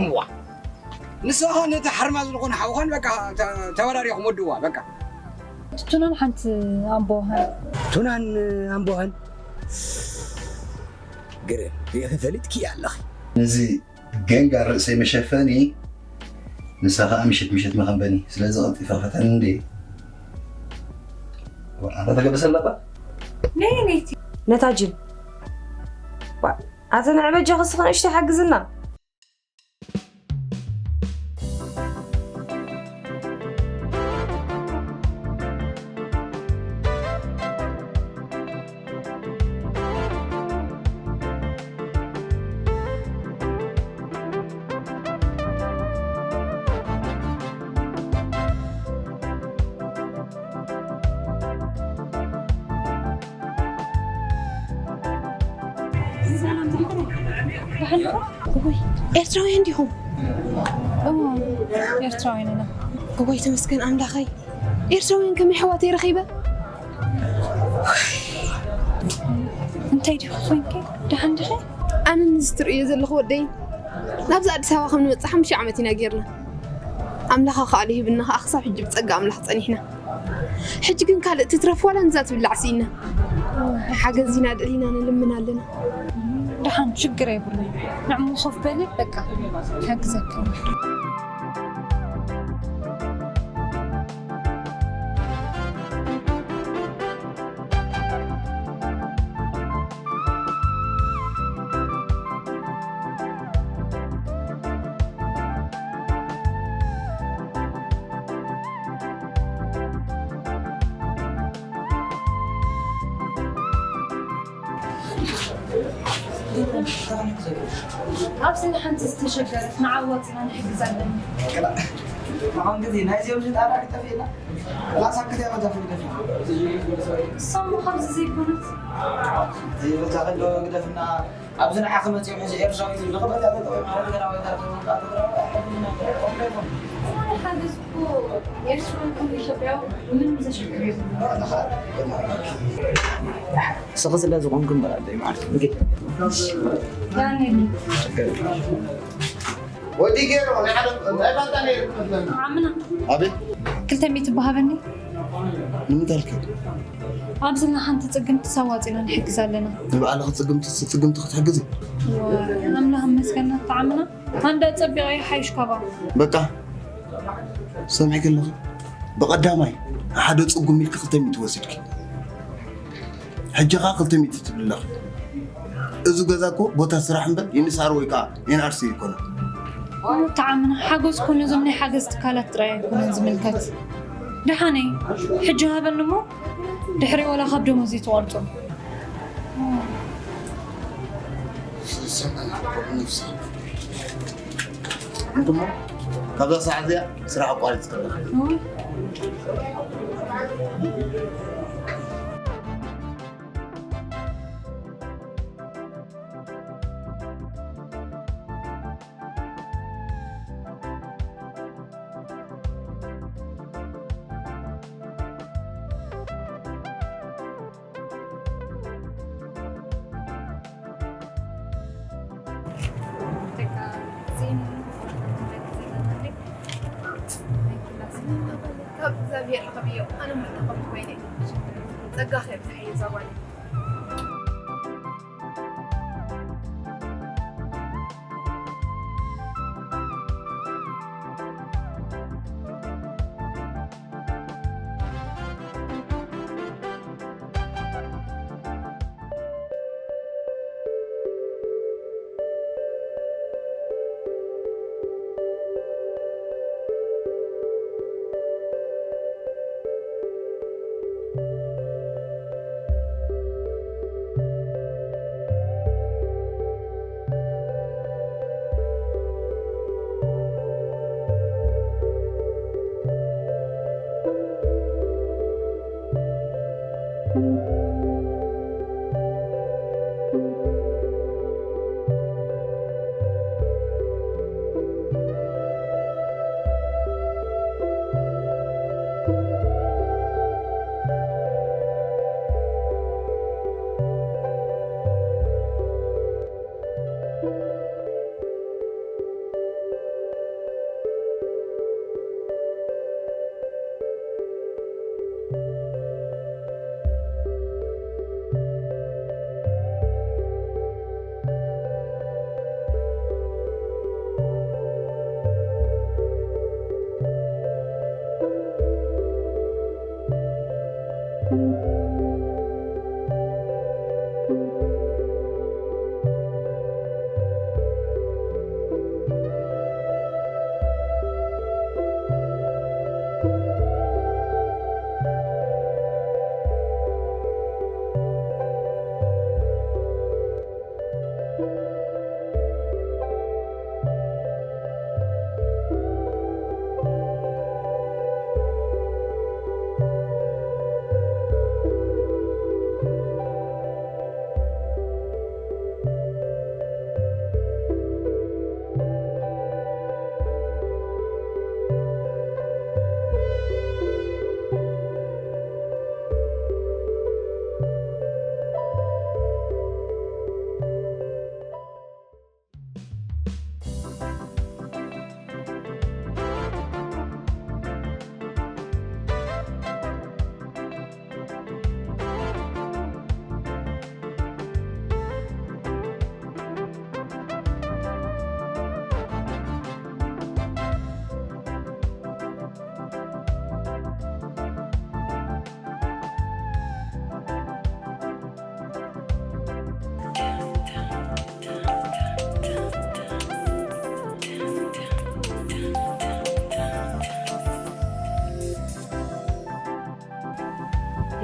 እዋ፣ ንስኻ ነቲ ሓርማዝ ዝኾነ ሓውኻን በቃ ተ-፣ ተወዳዲኹም ወድዋ በቃ። ቱናን ሓንቲ ኣምቦ ውሃን። ቱናን ኣምቦ ውሃን። ግርም፣ ሪኢኺ ፈሊጥኪ ኣለኺ። ነዚ ገንጋ ርእሰይ መሸፈኒ፣ ንሳ ኸኣ ምሸት ምሸት መኸንበኒ። ስለዚ ቀልጢፈ ክፈትሐኒ እንዴ? ኣታ ተገበሰ ኣለባ? ነይ ነይቲ ነታ ጅል። ዋ፣ ኣተ ንዕበጃ ክስኸ ንእሽተይ ሓግዝና። ሰላም ዝሓፍተይ። ብሓንድኹም? እወይ፣ ኤርትራውያን ዲኹም? እዎ፣ ኤርትራውያን ኢና። እወይ፣ ተመስገን ኣምላኸይ። ኤርትራውያን ከመይ ኣሕዋተይ ረኺበ? እንታይ ዲኹ ኮንኪ? ደሓን ዲኺ? ኣነ ነዚ ትርእዮ ዘለኹ ወደይ ናብዚ ኣዲስ ኣበባ ከም ንመጽእ ሓሙሽተ ዓመት ኢና ጌርና። ኣምላኽ ኣኻእሎ ሂብና ከኣ ክሳብ ሕጂ ብጸጋ ኣምላኽ ጸኒሕና። ሕጂ ግን ካልእ ትትረፍ ዋላ ንዛ ትብላዕ ስኢና። ሓገዝ ኢና ደሊና ንልምን ኣለና። ደሓን ሽግር የብሉን። ንዕሙ ኮፍ በሊ በቃ ክሕግዘኪ። ኣብዚ ንሓንቲ ዝተሸገረት ንዓዋ ጽና ንሕግዛ ኣለና። ንዓኹም ግዜ ናይዚኦም ሽጣራ ክጠፍእና ክላሳ ክትያ መጃፍ ግደፍ እሶም ካብዚ ዘይኮነት ዘይበጃ ከሎ ግደፍና ኣብዚ ንዓኺ መፂኦም ሕዚ ኤርትራዊት ዝኽበት ያተጠወ ማለት ገና ወይ ዝኾነ ሓገዝ እኮ ኤርትራዊ ይኹን ኢትዮጵያዊ ምንም ዘሸግር የብሉን። ስኺ ስለ ዝኾንኩ እምበር ኣደይ ማለት እዩ። ዳንኤል ወዲ ገይሩ ናይ ሓደ ናይ ባንዳ ነይሩ ትመስለኒ። ዓምና ኣቤት ክልተ ሚእቲ በሃበኒ። ንምንታይ ኢልኪ? ኣብዚ ንሓንቲ ጽግምቲ ሰዋጺና ንሕግዝ ኣለና። ንባዕልኺ ጽግምቲ ጽግምቲ ክትሕግዚ? ኣምላኽ ይመስገን ተዓምና። ኣንዳ ጸቢቐ ይሓይሽ ካባ። በቃ ሰሚዕኪ ኣለኺ። ብቐዳማይ ሓደ ጽጉም ኢልኪ ክልተ ሚእቲ ወሲድኪ። ሕጂ ኸኣ ክልተ ሚእቲ ትብሊ ኣለኺ። እዚ ገዛ እኮ ቦታ ስራሕ እምበር ኤንኤስኣር ወይ ከዓ ኤንኣርሲ ኣይኮነን። ተዓምና ሓገዝ እኮ ነዞም ናይ ሓገዝ ትካላት ጥራይ ኣይኮነን ዝምልከት። ደሓነይ ሕጂ ሃበኒ እሞ ድሕሪ ወላ ካብ ደሞዝ ይትቆርጾ። ሰማን ነፍሲ እንት እሞ ካብዛ ሰዓት እዚኣ ስራሕ ኣቋሪጽ ከለኻ ካብ እግዚኣብሔር ረኸብዮ ኣነ ምርተኸም ኮይነ ጸጋ ከብዝሐ እዛ ጓለይ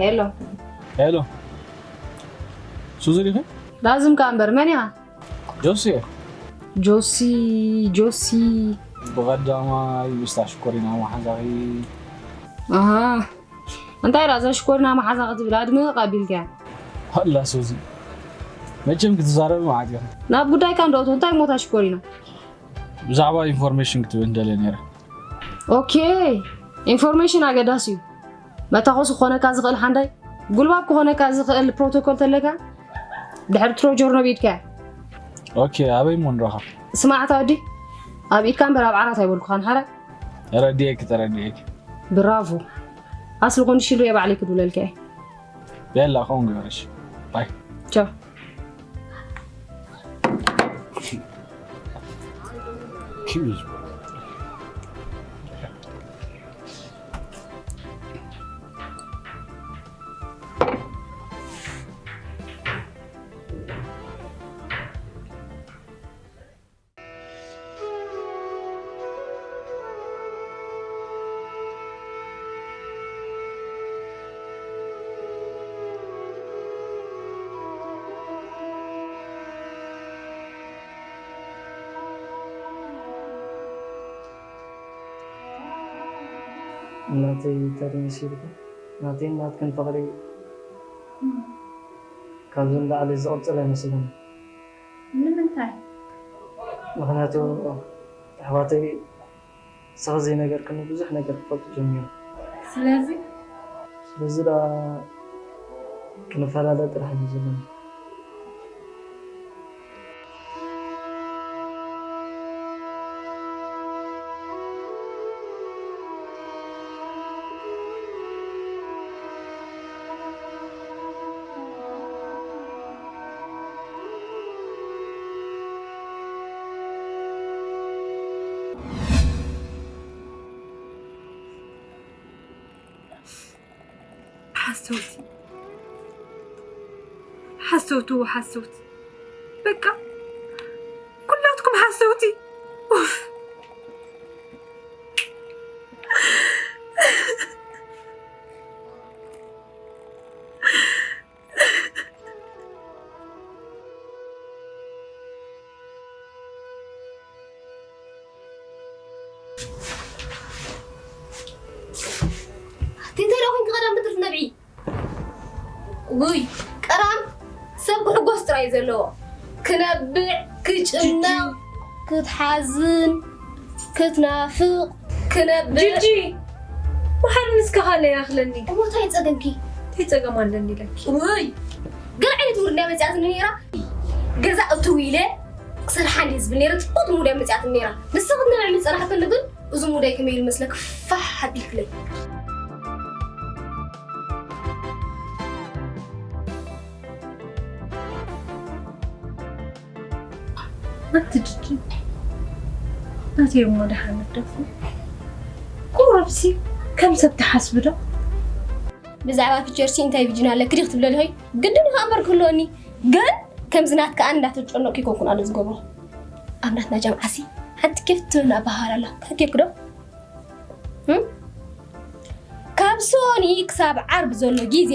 ሄሎ። ሄሎ፣ ሱዚ ዲኺ? ላዝም ከኣ እምበር፣ መን ኢኻ? ጆሲ እየ። ጆሲ፣ ጆሲ። ብቐዳማይ ምስታ ሽኮሪና መሓዛኺ። ኣሃ። እንታይ ደኣ እዛ ሽኮሪና መሓዛ ክትብል ኣድምቕ ኣቢልካያ? ኣላ ሱዚ፣ መቸም ክትዛረቢ መዓት ኢኺ። ናብ ጉዳይካ እንዶ እቶ፣ እንታይ ሞታ ሽኮሪና? ብዛዕባ ኢንፎርሜሽን ክትብል እንደለ ነይረ። ኦኬ፣ ኢንፎርሜሽን ኣገዳሲ እዩ። መታኾሲ ክኾነካ ዝኽእል ሓንዳይ፣ ጉልባብ ክኾነካ ዝኽእል ፕሮቶኮል ተለካ፣ ድሕሪ ትሮጀርኖ ብኢድካ እያ። ኦኬ፣ ኣበይ እሞ ንራኸብ? ስማዕ ኣታ ወዲ፣ ኣብ ኢድካ እምበር ኣብ ዓራት ኣይበልኩኻን ሓራይ። ተረዲኤኪ፣ ተረዲኤኪ። ብራቮ። ኣስሊ ኮንዲሽን ሪኤ ባዕለይ ክድውለልካ እየ። ቤላ፣ ከምኡ ግበርሽ። ባይ። ቻው። ኪሚዝ። እናተይ ተሪንስ ኢልኩ ናተይን ናትክን ፍቕሪ ካብዚ ንላዕሊ ዝቕጽል ኣይመስልን። ንምንታይ? ምኽንያቱ ኣሕዋተይ ንስኺ ዘይነገርክኒ ብዙሕ ነገር ክፈልጡ ጀሚሮም። ስለዚ ስለዚ ደኣ ክንፈላለ ጥራሕ እዩ ዘለና። ሓሰውቲ ሓሰውቲ ሓሰውቲ በቃ ኩላትኩም ሓሰውቲ ኡፍ ኣቲ እንታይ ደኣ ኮንኪ ቀዳም ብትርፊ ነብዒ? ውይ ቀዳም ሰብ ክሕጎስ ጥራይ እዩ ዘለዎ። ክነብዕ፣ ክጭነቕ፣ ክትሓዝን፣ ክትናፍቕ፣ ክነብዕ። ጂጂ መሓር ንስካ ካለ ያክለኒ። እሞ እንታይ ጸገምኪ? እንታይ ጸገም ኣለኒ ኢለኪ? ውይ ገለ ዓይነት ሙድ እንድያ መጺኣትኒ ነይራ። ገዛ እትው ኢለ ክሰርሓ እንድየ ዝብል ነይረ። ጽቡቕ ሙድ እያ መጺኣትኒ ነይራ። ንሳ ክትነብዕ ምስ ጸናሕትሉ ግን እዚ ሙደይ ከመይ ኢሉ መስለኪ ፋሕ ኣቢልክለይ። ኣቲ ጅጂ ናተይ እሞ ደሓን ደፉ ቁሩብሲ ከም ሰብ ትሓስቢ ዶ? ብዛዕባ ፊቸርሲ እንታይ ቪጅን ኣለኪ ዲኺ ትብሊ ኣለኺ? ግድን ኢኻ እምበር ክህልወኒ ግን ከምዚ ናትካ ኣነ እንዳተጨነቕኩ ይኮንኩን ኣነ ዝገብሮ። ኣብ ናትና ጃምዓሲ ሓንቲ ኬፍ ትብል ኣበሃህላ ኣላ። ተሓኪየኪ ዶ? እም? ካብ ሶኒ ክሳብ ዓርቢ ዘሎ ግዜ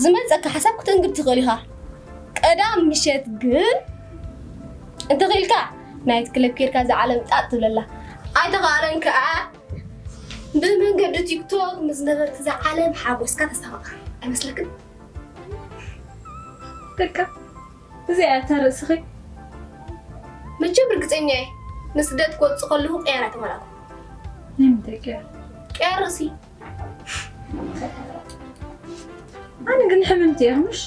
ዝመጸካ ሓሳብ ክትእንግድ ትኽእል ኢኻ። ቀዳም ምሸት ግን እንተኽኢልካ ናይት ክለብ ኬድካ እዛ ዓለም ጣጥ ትብለላ። ኣይተኻእለን ከኣ ብመንገዲ ቲክቶክ ምስ ነበርቲ እዛ ዓለም ሓጎስካ ተስተማቕር። ኣይመስለክን? በቃ እዚኣ እያ እታ ርእስኺ። መቸም ርግጸኛ እየ ንስደት ክወጽእ ከለኹ ቅያር ኣይተመላእኩ። ናይ ምንታይ ቅያር? ቅያር ርእሲ። ኣነ ግን ሕምምቲ እየ ምሽ?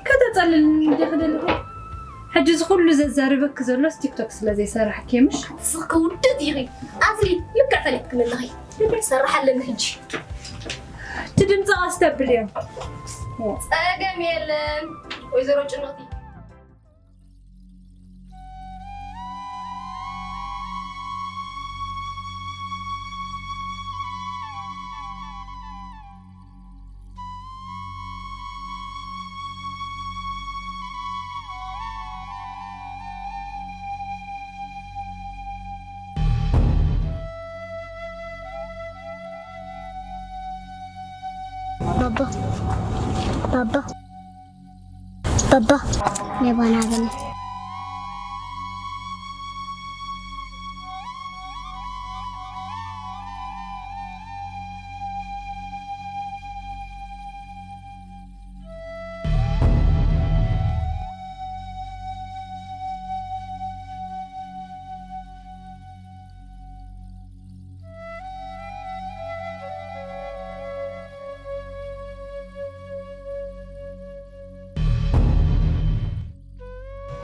ከተጸልልኒ እንዲኺ ደለኹ። ሕጂ እዚ ኩሉ ዘዛርበኪ ዘሎስ ቲክቶክ ስለ ዘይሰራሕኪ እየ ምሽ? ንስኺ ከ ውድእቲ ኢኺ። ኣስሊ ልክዕ ፈሊጥክኒ ኣለኺ። ልክዕ ክሰርሕ ኣለኒ ሕጂ። እቲ ድምፂ ቀስ ተብል እዮም። ጸገም የለን ወይዘሮ ጭኖቲ። ባባ ባባ ባባ ሜባና በለ።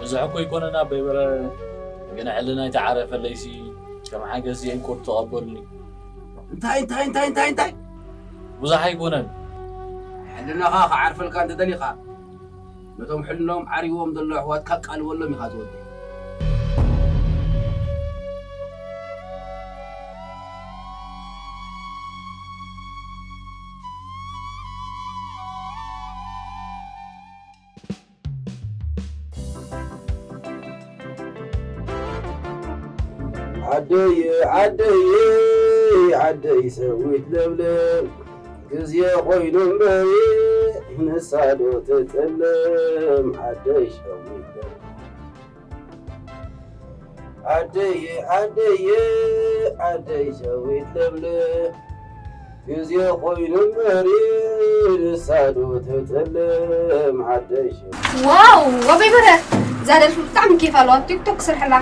ብዙሕ እኮ ኣይኮነን ኣቦይ በረ፣ ግን ሕልና ኣይተዓረፈለይሲ ከም ሓገዝ የእንኮድ ተቐበሉኒ። እንታይ እንታይ እንታይ እንታይ እንታይ ብዙሕ ኣይኮነን። ሕልናኻ ክዓርፈልካ እንተደሊኻ ነቶም ሕልናኦም ዓሪዎም ዘለዉ ኣሕዋትካ ቃልበሎም ኢኻ ዝወደይ። ዓደይ ዓደይ ዓደይ ሰዊት ለምለም ግዜ ኮይኑ እምበሪ ንሳ ዶ ትጥለም ዓደይ ሸዊት ለምለም ዓደይ ዓደይ ዓደይ ሸዊት ለምለም ግዜ ኮይኑ እምበሪ ንሳ ዶ ትጥለም ዓደይ ሸዊት ዋው ኣቦይ በረ እዛ ደርፊ ብጣዕሚ ኬፍ ኣለዋ ቲክቶክ ስርሕላ።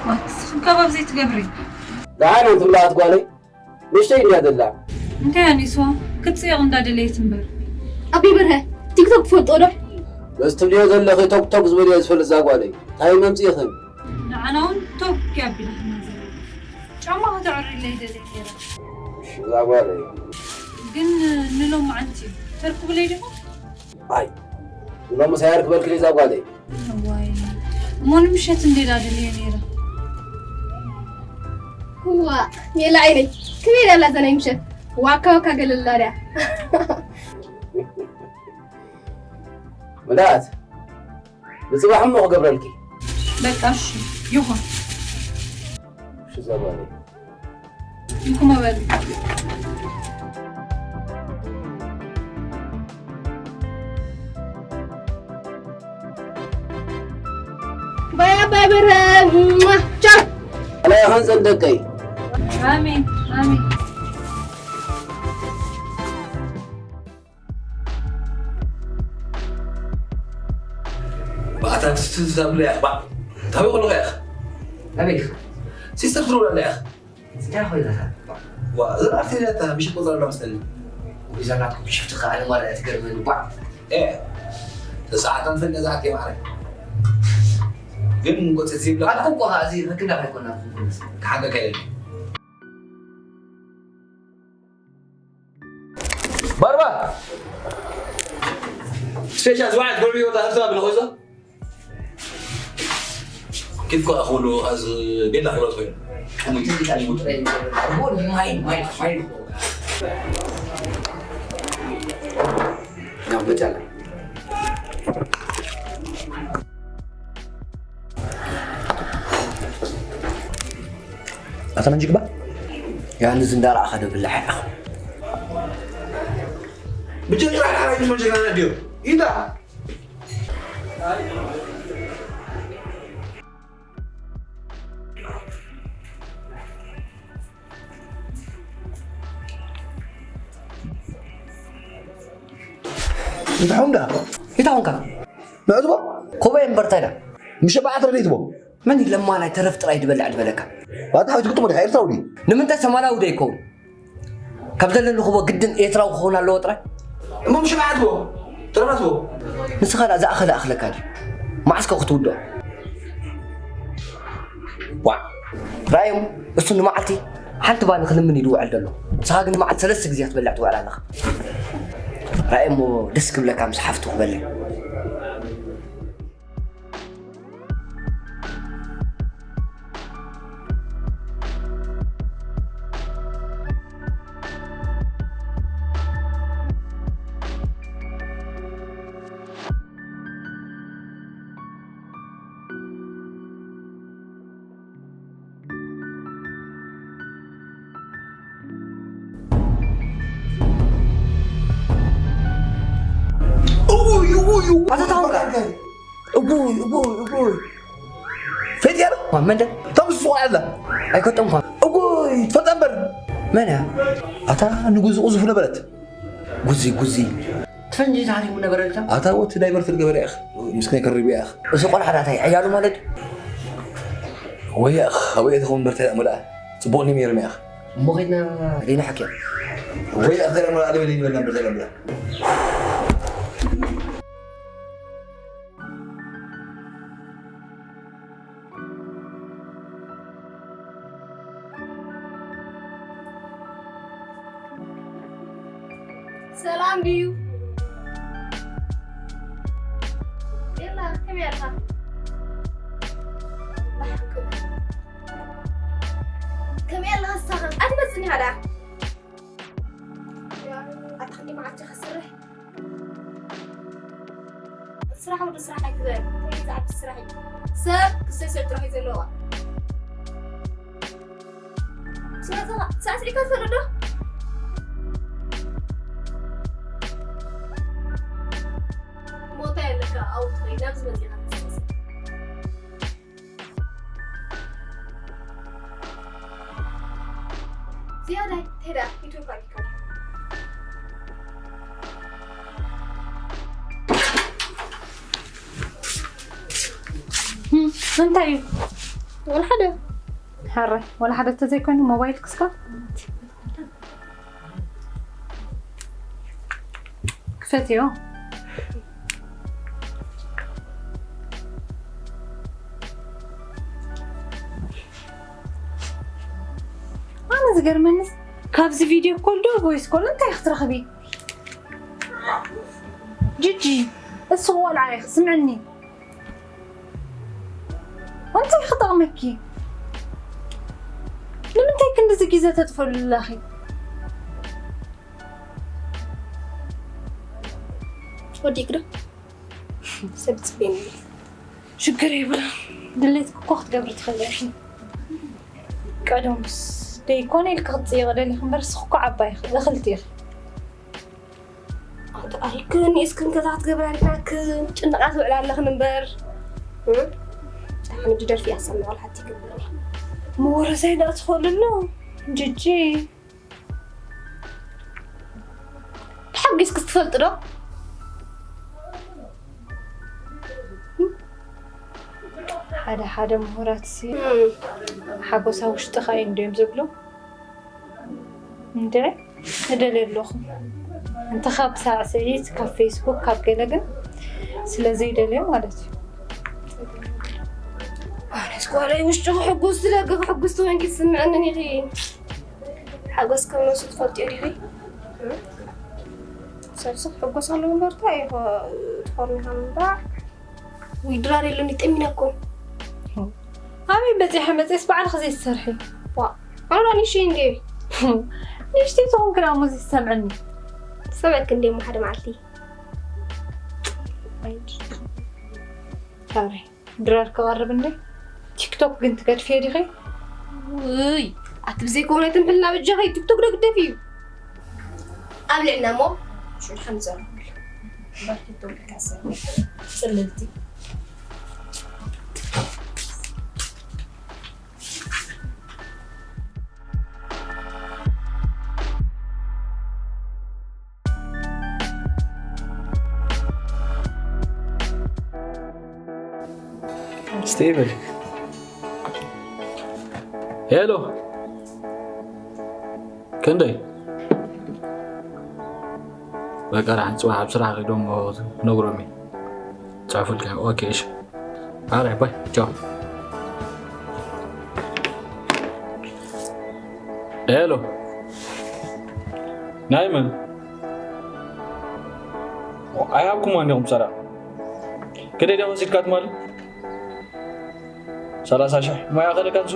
ንስኽን ካብ ኣብዘይ ትገብሪ። ደሓን ኣንቲ ምልኣት ጓለይ ንእሽተይ እንድያ ዘላ እንታይ ኣኒስዋ ክትፅየቕ እንዳደለየት እምበር። ኣቦይ በርሀ ቲክቶክ ትፈልጦ ዶ? በዚ ትብልዮ ዘለኺ ቶክ ቶክ ዝብል እየ ዝፈልጥ እዛ ጓለይ እንታይ መምፅእኽን ንዓና እውን ቶክ ኣቢልኽና ዘላ ጫማ ከተዕርይለይ ደልየ ነይረ። እዛ ጓለይ ግን ንሎማዓንቲ ተርክብለይ ዲኹም? ኣይ ሎምስ ኣየርክበልክን እዛ ጓለይ እዋይ እሞ ንምሸት እንዴ ዳደልየ ነይረ። እዋ ሜላ ዓይነይ ከመይ ደላ እዛ ናይ ምሸት ዋካ ዋካ ገለላ ድያ? ምልኣት ንፅባሕ እሞ ክገብረልኪ በቃ እሺ ይኹን። እሺ እዛ ጓለይ ኢልኩም ኣበሉ። ባይ ኣባይ በርሀ ቻው። ኣላ ይኸንፀን ደቀይ ኣሜን ኣሜን። ብኣታ ትስቲ ዝዛብለ ያኽ ባዕ ታበይ ከለኹ ያኽ ኣበይ ኢኻ? ሲስተር ትረውላ ያኽ እንታይ ኮይናታ? ዋ እዛ ኣርቴሪያታ ምሽ ቆጸራ ዶ መስለኒ ጉዛናት ኩሽፍቲ ከኣ ለማዳ ትገርመኒ ባ ኤ ተሳዓታን ፈለ ዛት የማረ ግን ቆጽ ዝብላ ኣጥቆ ከኣ እዚ ህክንዳ ከይኮና ኩንስ ተሓቀቀ ባርባ ስፔሻል ዝዋዓት ጎልቢ ወጣ ህፍታ ብለኾ ይዞ كيف كو أخو له أز بين أخو له ማይ ማይ ማይ ናብ መጫላ ኣታ መንጂ ግባ ዮሃንስ እንዳረኣኻ ዶ ብላሕ ኢኻ ብጀካ ሓራጅ መጀጋና ድዮ ኢዳ እንታይ ኾንካ እንታይ ኾንካ ምዕዝቦ ኮበይ እምበርታይና ምሸባዓት ረድይትቦ መን ለማናይ ተረፍ ጥራይ ዝበልዕ ዝበለካ ባታ ሓዊት ግጥሞ ዲኻ ኤርትራዊ ድዩ ንምንታይ ሰማላዊ ዶ ይከውን ካብ ዘለኒ ክቦ ግድን ኤርትራዊ ክኸውን ኣለዎ ጥራይ እሞ ምሸባዓትቦ ተረፋትቦ ንስኻ ዳ ዝኣኸለ ኣኽለካ ድዩ መዓስከ ክትውድኦ ዋዕ ራእዮም እሱ ንመዓልቲ ሓንቲ ባኒ ክልምን እዩ ዝውዕል ዘሎ ንስኻ ግን መዓልቲ ሰለስተ ግዜ ክትበልዕ ትውዕል ኣለኻ ራእዮ እሞ ደስ ክብለካ ምስ ሓፍቱ ክበልዕ ኣታ ታውቃ። እጉይ እጉይ እጉይ። ፈትያ ዶ? መን ደ? ተምሱ ኣላ። ኣይከጠምኳ። እጉይ ትፈልጣ እምበር። መን እያ? ኣታ ንጉዚ ቁዙፉ ነበረት። ጉዚ ጉዚ። ትፈንጂ ታሪሙ ነበረ ልታ? ኣታ ወቲ ዳይቨርት ገበረ ያኽ። ምስኪን ከሪብ ያኽ። እዚ ቆልዓ ዳታይ ዕያሉ ማለት? ወይ ያኽ፣ ወይ ትኸውን በርተ ሙላ። ጽቡቕ ኒም የርም ያኽ። እሞ ኸድና ሊና ሓኪያ። ወይ ያኽ ዘረ ሙላ ለበሊ ይበልና በርተ ሙላ። ሰላም ድዩ? የላ፣ ከመይ ኣላ? ብሓቂ። ከመይ ኣላ ንስኻ? ኣትመጽኒ ሃዳ? ኣታ ክንዲ መዓልቲ ክስርሕ? ስራሕ ወዲ ስራሕ ኣይትበል። ከመይ ዝዓቢ ስራሕ እዩ? ሰብ ክሰሰ ጥራሕ እዩ ዘለዎ። ስለዚ ሳዕስዒካ ትፈልጥ ዶ? ሞታ የለካ፣ ኣውት ወይ ናብዚ መጺኻ ትሰሰ። ዝያዳ ሄዳ ኢትዮጵያ ቢካ። እንታይ እዩ? ወላ ሓደ። ሕረ፣ ወላ ሓደ ተዘይኮይኑ ሞባይል ክስካ? ክፈትዮ። ኣነ ዝገርመንስ ካብዚ ቪድዮ ኮል ዶ ቮይስ ኮል እንታይ ክትረኽቢ? ጂጂ፣ እሱ ቆልዓ ኢኺ፣ ስምዕኒ። እንታይ ክጠቕመኪ? ንምንታይ ክንድዚ ግዜ ተጥፈሉ ኣለኺ? ወዲእክ ዶ? ሰብ ጽቤን። ሽግር የብላ። ድሌትክ እኮ ክትገብሪ ትኽእሊ ኢኺ። ቀደምስ ደይኮነ ኢልክ ክትጽይቕ ደሊኽ እምበር፣ ንስኺ እኮ ዓባይ ኢኺ፣ እኽልቲ ኢኺ። ኣንተ ኣሪክን እስክን ገዛ ክትገብራ ዲና ክን ጭንቓ ትውዕላ ኣለኽን እምበር። እ? ጫሕምዲ ደርፊ ያሰምዐል ሓቲ ይግብር። መወረሳይ ደኣ ትኽእልሉ። ጅጂ። ተሓጒስክስ ትፈልጢ ዶ? ሓደ ሓደ ምሁራት ሲ እም። ሓጎሳ ውሽጥኻ እዩ እንድዮም ዝብሉ። እንድዒ፣ እደልየ ኣለኹ። እንተ ካብ ሳዕስዒት፣ ካብ ፌስቡክ፣ ካብ ገለ ግን ስለ ዘይደልዮ ማለት እዩ። ኣነስ ጓለይ ውሽጡ ክሕጉስ፣ ደገ ክሕጉስ ተወንኪ ትስምዐንን ኢኺ። ሓጎስ ከም ነብሱ ትፈልጥዮ ዲኺ? ሰብሲ ክሕጎስ ኣለዎ እምበር፣ እንታይ ኢኹ ትኾርኒ ሃምባ? ውይ፣ ድራር የሎኒ፣ ጠሚነ እኮ። ኣበይ በጺሐ መጺኤስ ባዕልኺ ዘይትሰርሒ? ዋ፣ ኣነ ንእሽተይ እንድየ። ንእሽተይ ትኹን ክዳን ሙዚ ዝሰምዐኒ። ሰምዐኪ እንድየ እሞ ሓደ መዓልቲ። ኣረ፣ ድራር ክቐርብ እንደ ቲክቶክ ግን ትገድፍዮ ዲኺ? ውይ፣ ኣቲ ብዘይኮነ ትንሕልና በጃኺ ቲክቶክ ዶ ግደፊ እዩ? ኣብልዕና እሞ ሽዑ ሓንዘር። ባርኪቶ ብልካሰ ጽልልቲ። ስቴቨን። ሄሎ። ክንደይ? በቃ፣ ደሓን፣ ጽባሕ ኣብ ስራሕ ከይዶም ክነግሮም እየ። ጽሑፉልካ እዮም። ኦኬ፣ እሺ። ኣረ፣ ባይ፣ ቻው። ሄሎ። ናይ መን? ኣይሃብኩምዋ እንዲኹም ሰላም። ክንደይ ደኣ ወሲድካ ትማሊ? ሰላሳ ሽሕ። ሞያ ከለካ ንሱ?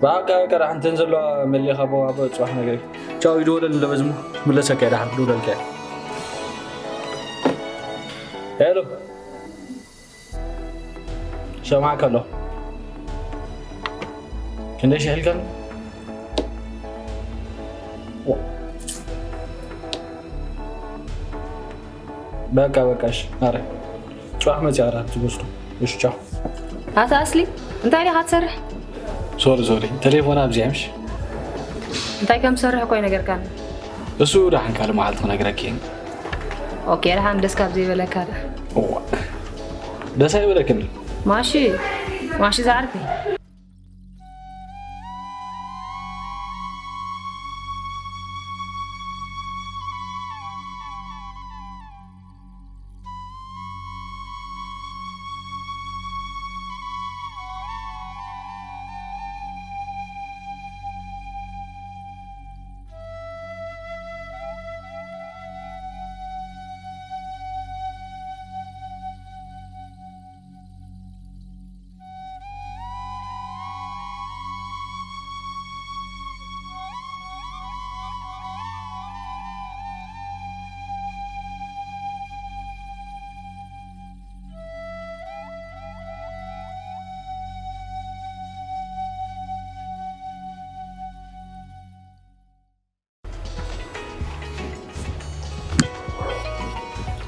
ብኣካ ቀራሕ እንተን ዘለዋ መሊኻ ቦ፣ ኣቦ ጽባሕ ነገር እዩ። ቻው፣ ይደወለኒ ኣሎ በዚ እሞ። ምለሰካ እየ፣ ደሓን ክድውለልካ እየ። ሄሎ። ሰማዕካ ኣሎ። ክንደይ ሽሕ ኢልካኒ? ዋ። በቃ በቃ፣ እሺ። ኣረ፣ ጽባሕ መጽያ ኣራት ዝወስዱ። እሺ፣ ቻው። ኣታ ኣስሊ፣ እንታይ ዲኻ ትሰርሕ? ሶሪ ሶሪ፣ ቴሌፎን ኣብዚኣ ምሽ። እንታይ ከም ትሰርሕ እኮ ይነገርካኒ። እሱ ደሓን ካልእ መዓልቲ ክነግረኪ እየ። ኦኬ፣ ደሓን ደስ ካብ ዘይበለካ ደኣ። እዋ፣ ደስ ኣይበለክን? ማሺ፣ ማሺ ዝዓርከይ።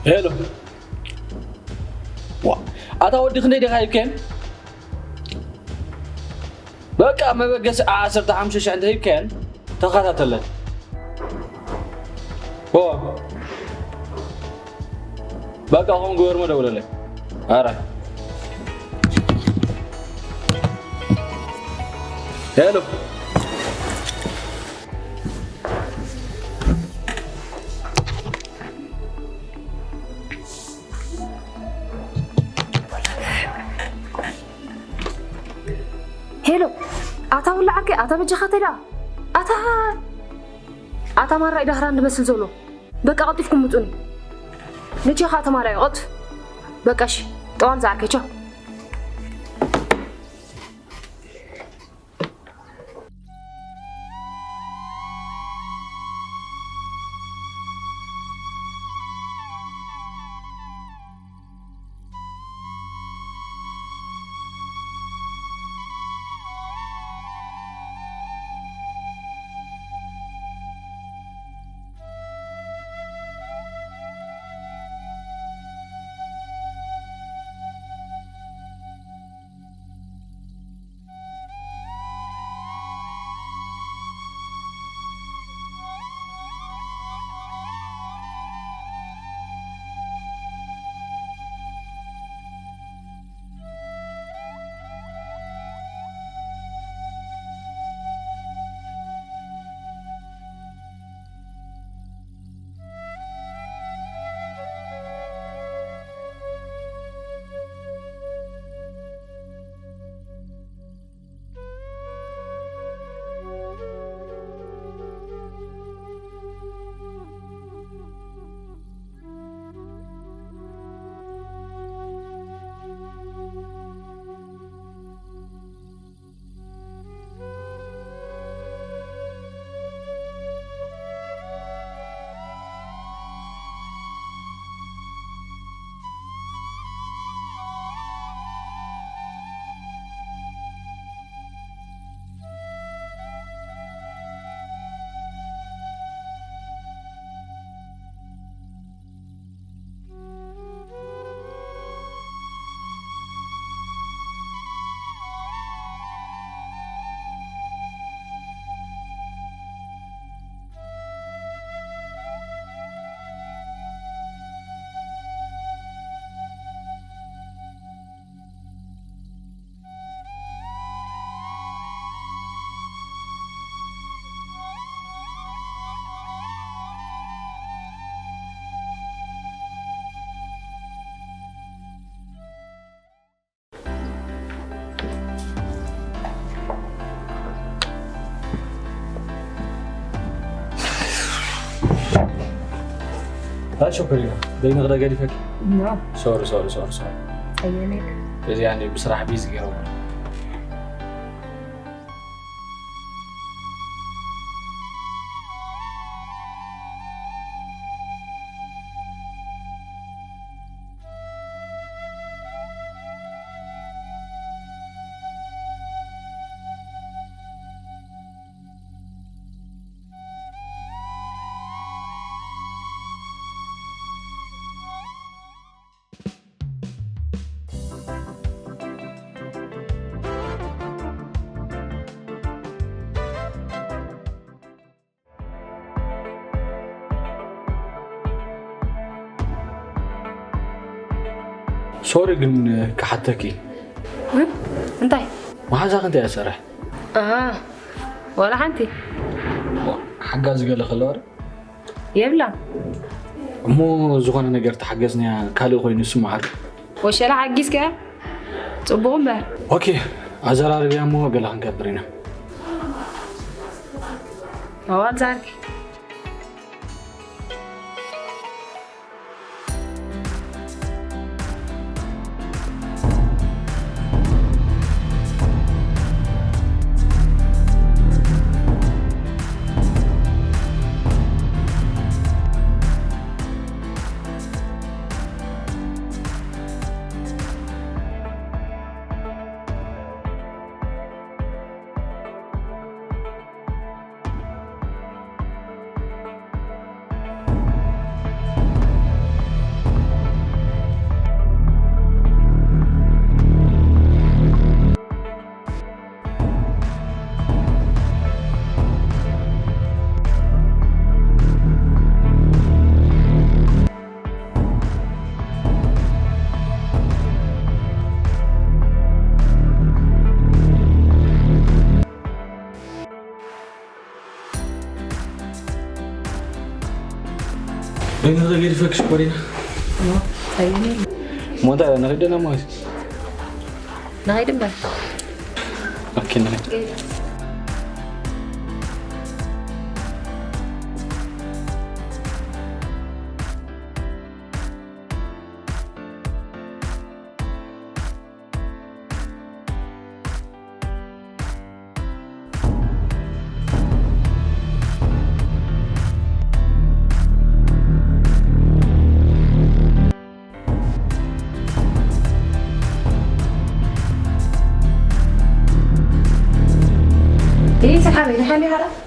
ሄሎ። ዋ፣ ኣታ ወዲ ክንደይ ዲኻ ሂብካየን? በቃ መበገሲ ዓሰርተ ሓሙሽተ ሽሕ እንተ ሂብካየን ተኸታተለን። ኦ። በቃ ኹም ግበር መደውለለይ። ኣረ። ሄሎ። ሄሎ፣ ኣታ ወላ ዓርከይ፣ ኣታ በጃኻ ተዳ፣ ኣታ፣ ኣታ ማራ ኢዳኽራ እንድመስል ዘሎ። በቃ ቀልጢፍኩም ምጹኒ። ንቼኻ ተማራዮ፣ ቀልጥፍ። በቃ እሺ፣ ጠዋል ዝዓርከይ፣ ቻው። ኣይ ሸኮሪና፣ በይንኺ ዶ ገዲፈኪ? ኖ። ሶሪ፣ ሶሪ፣ ሶሪ፣ ሶሪ። ኣየነይ? እዚ ያኔ ብስራሕ ቢዚ ገይሮም። ሶሪ ግን ክሓተኪ። እንታይ? መሓዛኺ እንታይ እያ ትሰርሕ? ኣሃ፣ ዋላ ሓንቲ። ሓጋዚ ገለ ከለዋ ዶ? የብላን። እሞ ዝኾነ ነገር ተሓገዝንያ ካልእ ኮይኑ ይስምዓኪ። ወሸላ ሓጊዝካ ጽቡቕ እምበር። ኦኬ፣ ኣዘራርብያ እሞ ገለ ክንገብር ኢና። ኣዋል ዛርኪ። በይንኺ ገዲፈኪ ሽኮሪና። ሞታ ንኺድ ዶ ናብ ማውዝ? ንኸይድ እምበር። ኦኬ፣ ንኺድ። إيه سحابي، نحن هذا.